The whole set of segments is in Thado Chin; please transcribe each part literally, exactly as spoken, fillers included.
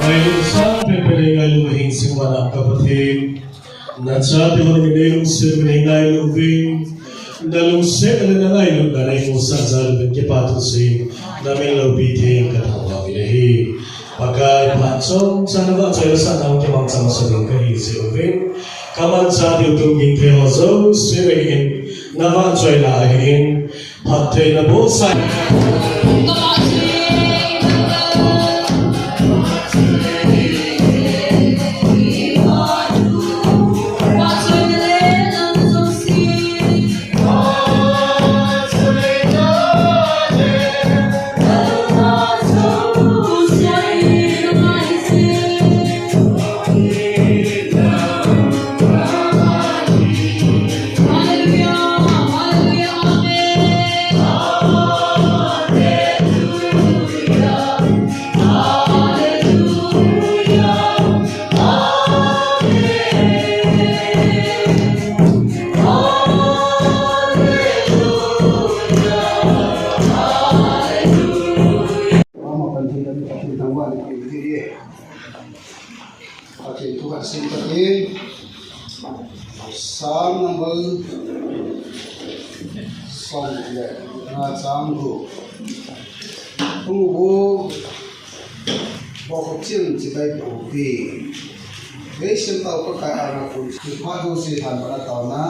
Ngailut sangpen pen ngailu hing singvana ka Pathen. Nachate hon nei lungset nei ngailu vin. Nalungset le nangailutna nei musah jal uvin kipathu seiyin. Namin loupi theng kathangvah uve. Pakai phat chomcha navahchoi lasah nau kimangcha masa ding kahi jeh uvin. Kamancha diu tum gingthei ho jouse ahin. Navahchoina ahin. Phattheina bolsah. Ama kan thei kan thei thang wan thei thei. Pathen thu kan sim Pathen. Psalm number som le nga chang gup. Thu bu bo ko chin chi kai pu pi. Vei sim tau Pakai a na kun. Phat jouse thanvahna taona.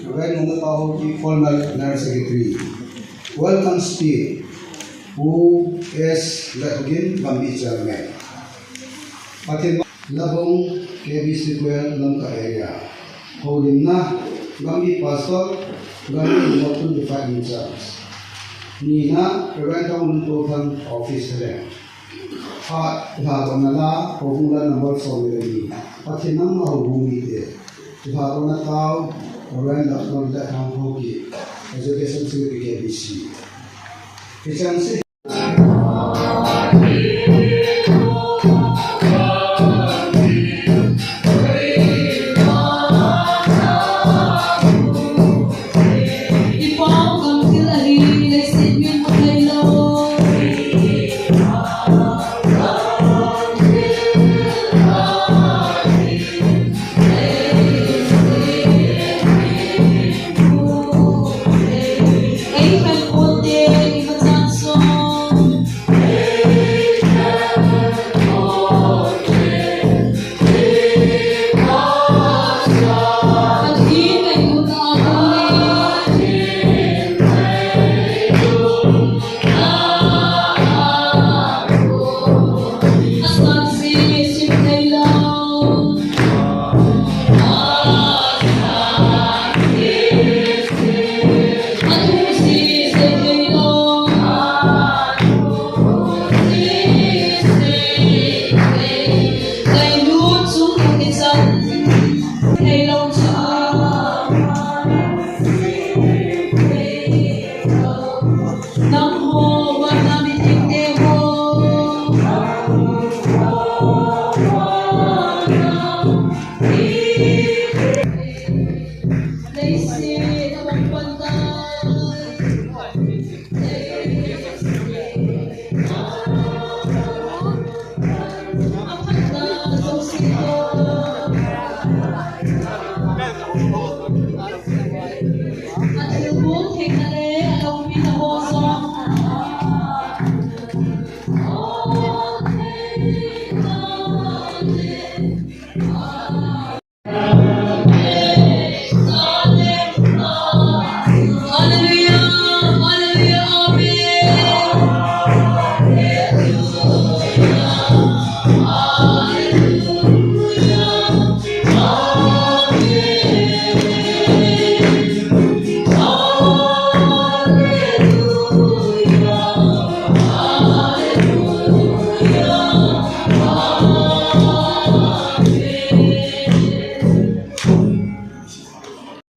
Reverend Nungna Tau Haokip, former General Secretary. Welcome speech. Pu S Latgin, Gambi Chairman. Pathen Labong K B C Choir Lamka Area. Houlimna, Gambi Pastor, Gambi North twenty-five in charge. Nina, Reverend Dong Lun Tothang, Office Helem. Phat, Lha Dona La, Houbung La number som le ni. Pathen nangma houbung mite. Lha Dona Tau, Reverend Doctor Lethang Haokip, Education Secretary K B C. Hichan se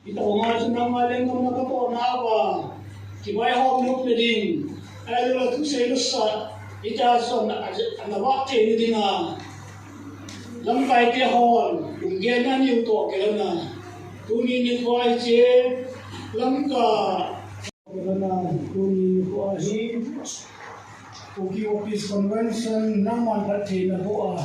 Ita ho ngai chu nangma lenggam na katohna uva, kivaihom nop le ding, ahilouleh thusei lusat, ita chu ana, ana vah thei na dinga, lamkaite hon, lunggenna neiu toh kilhona, tuni nikho hiche, Lamka, kilhona, tuni nikho hi, Kuki Office Convention, nangman phattheina boh a.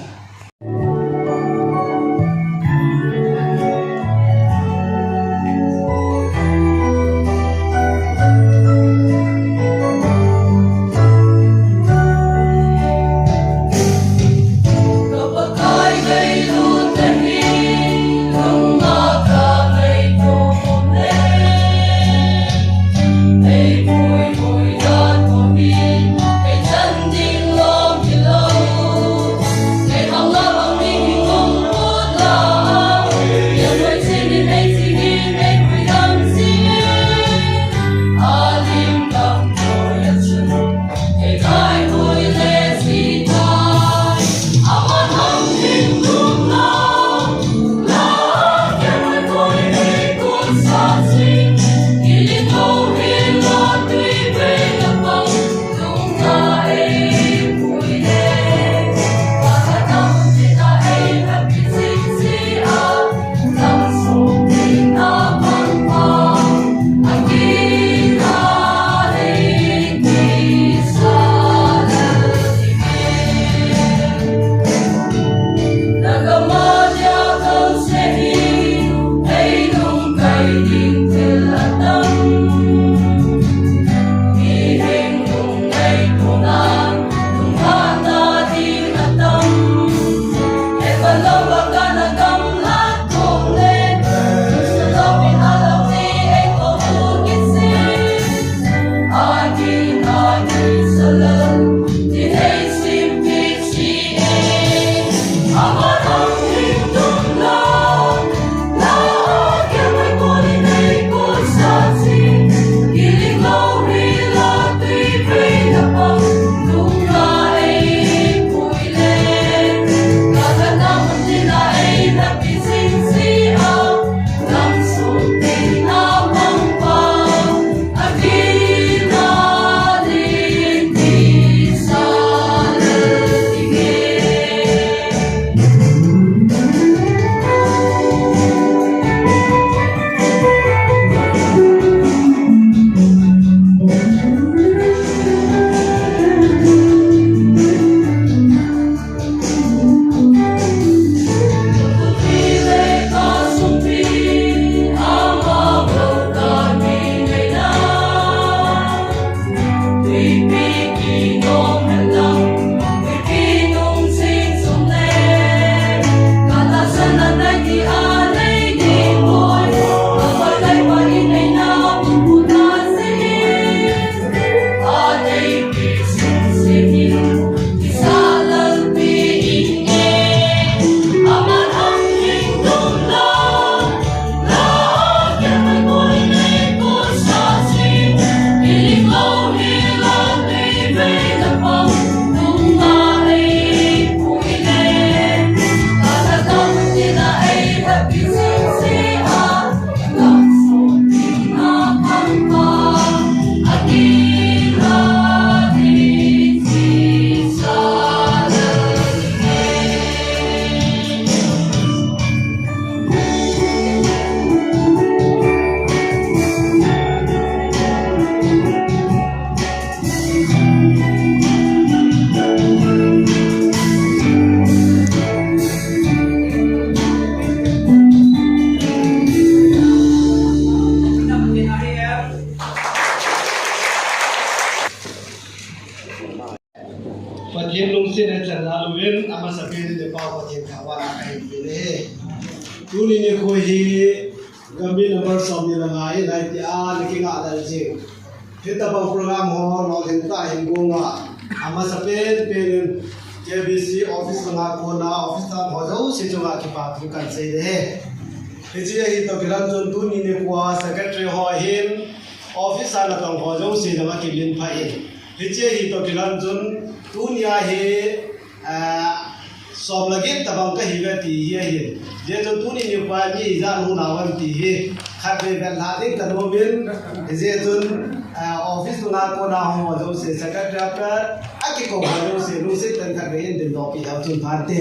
Pathen lungset in chan la luvin, amasapen in Lepau Pathen thangvahna kahin pe ahi. Tuni nikho hi Gambih number somni le nga in ahi tia, na kinga lel jing. Hitabang program ho lolhing tah hin gong a, amasapen pen in K B C office langa kona office staff ho jouse chunga kipa thu kahin sei e. Hiche hi toh kilhon chun tuni nikho a secretary ho hin office a natong ho jouse langa kimin pha in. Hiche hi toh kilhon chun tunia hi, ah, som le get tabang kahiuve ti hi ahin. Hijeh chun tuni nikho a mi ijat hung nau ham ti hi khatvei vet lha ding kanom in. Hijeh chun, ah, office langa kona hung ho jouse, secretary a pat akikou ho jouse, lungset tah in khatvei in dingdoh peh leu chun phante.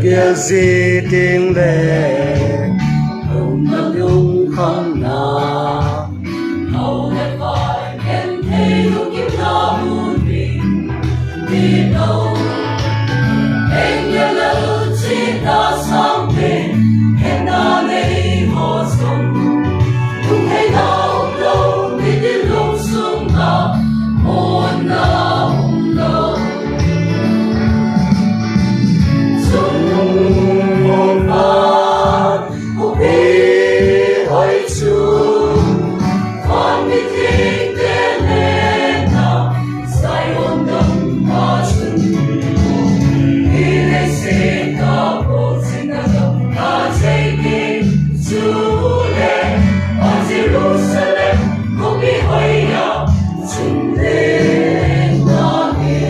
Zi ting le, hong na lung kham na. Hau le pai, ken thei lung kim na mun pi, pi tau. Eng ya la u chi ta sang pen, ken na nei ho song. Hung hei na um lo, mi ti lung sung na, mon na um lo. Sung mo pa, Upi hoi chu, van mi theng te le na, Zion gam a chun. Hi le se ta po sin na gam a chei ke chu le, a Jerusalem, upi hoi a, chun le na ne.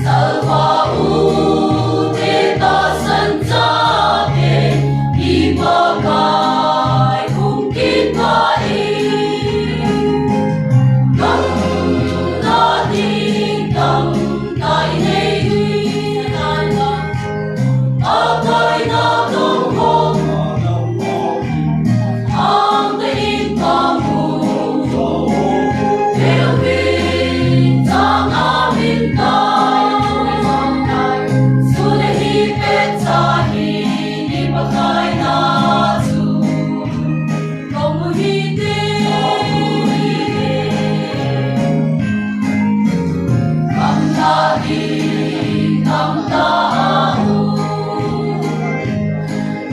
Salva u te tahsan chate, i Pakai hung kit ta e. Gamla ding gamkai nei hi, Pakai na dong ho.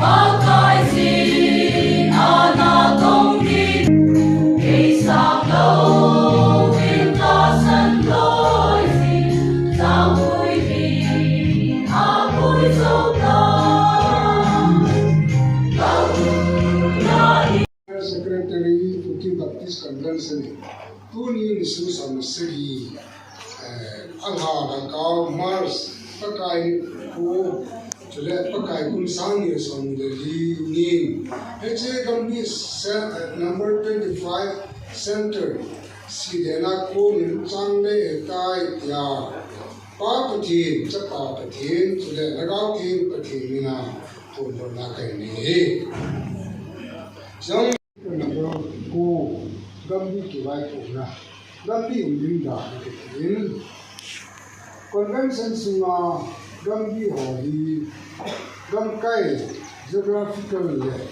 Pakai sin ana tong din, kei sang lo, in ta san loi sin, sang hui din, a hui so ta, lo na di. Secretary, Kuki Baptist Convention, tuni ni sung sang sagi. Eh, a lha Lhakao March, Pakai kum, chule Pakai kum sang ni som le li ni. Hiche Gambih se, eh, number twenty-five Center, Sidena kum in chang le tai tia. Pa Pathen, Chapa Pathen, chule Lhagao Theng Pathen mina, thum na kai ni. Jong Ko Gambih kivaipohna, Gambih umlim dan kitin. Convention sunga Gambih ho hi gamkai geographical le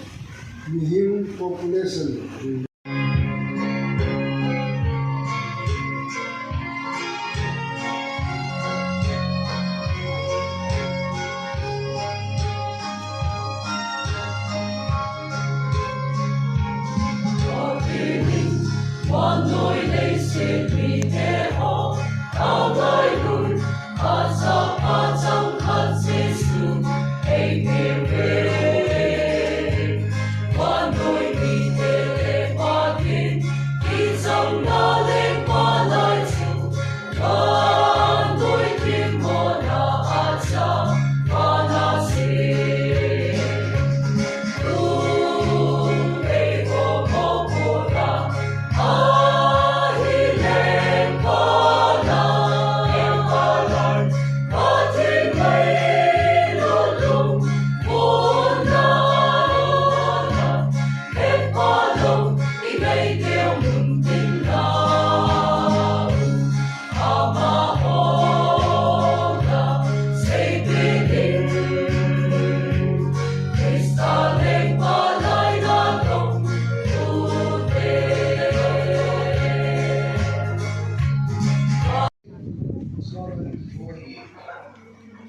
mihing population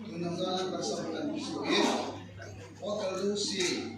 Tuna jana ka sa kan su e. Hotel Lucy.